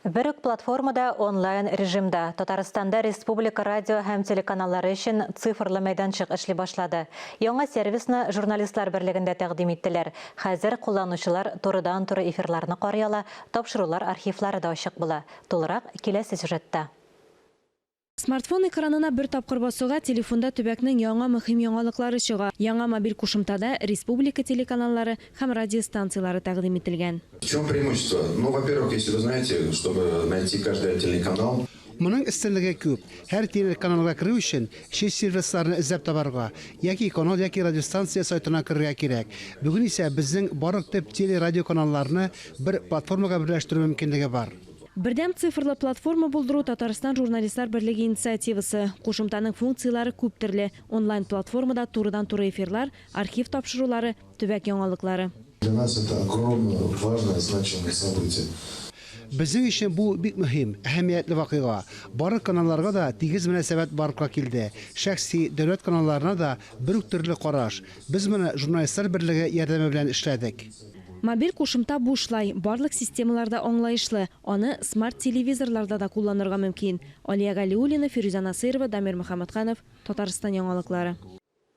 Бер үк платформада онлайн режимда Татарстанда республика радио һәм телеканаллары өчен цифрлы мәйданчык эшли башлады. Яңа сервисны Журналистлар берлегендә тәкъдим иттеләр. Хәзер кулланучылар турыдан-туры эфирларны карый ала, тапшырулар архивлары да ачык була. Тулырак киләсе сюжетта. Смартфон экранына бер тапкыр басуга, телефонда төбәкнең яңа мөһим яңалыклары чыга. Яңа мобиль кушымтада республика телеканаллары һәм радиостанцияләре тәкъдим ителгән. В чем преимущество? Ну, во-первых, если вы знаете, чтобы найти каждый отдельный канал. Моның өстенлеге күп. Һәр телеканалга керү өчен, чит сервисларны эзләп табарга, яки канал яки радиостанция сайтына керергә кирәк. Бүген исә безнең барлык төп теле-радиоканалларны бер платформага берләштерү мөмкинлеге бар. Бердәм цифрлы платформа булдыру Татарстан Журналистлар берлеге инициативасы. Кушымтаның функцияләре күп төрле. Онлайн-платформада турыдан-туры эфирлар, архив тапшырулары, төбәк яңалыклары. Для нас это огромное, важное, значимое событие. Безнең өчен бу бик мөһим, әһәмиятле вакыйга. Барлык каналларга да тигез мөнәсәбәт барлыкка килде. Шәхси, дәүләт каналларына да бер үк төрле караш. Без моны Журналистлар берлеге ярдәме белән эшләдек. Мобиль кушымта бушлай, барлык системалар да аңлаешлы, аны смарт-телевизорларда да кулланырга мөмкин. Алия Галиуллина, Фирүзә Насыйрова, Дамир Мөхәммәтханов, Татарстан яңалыклары.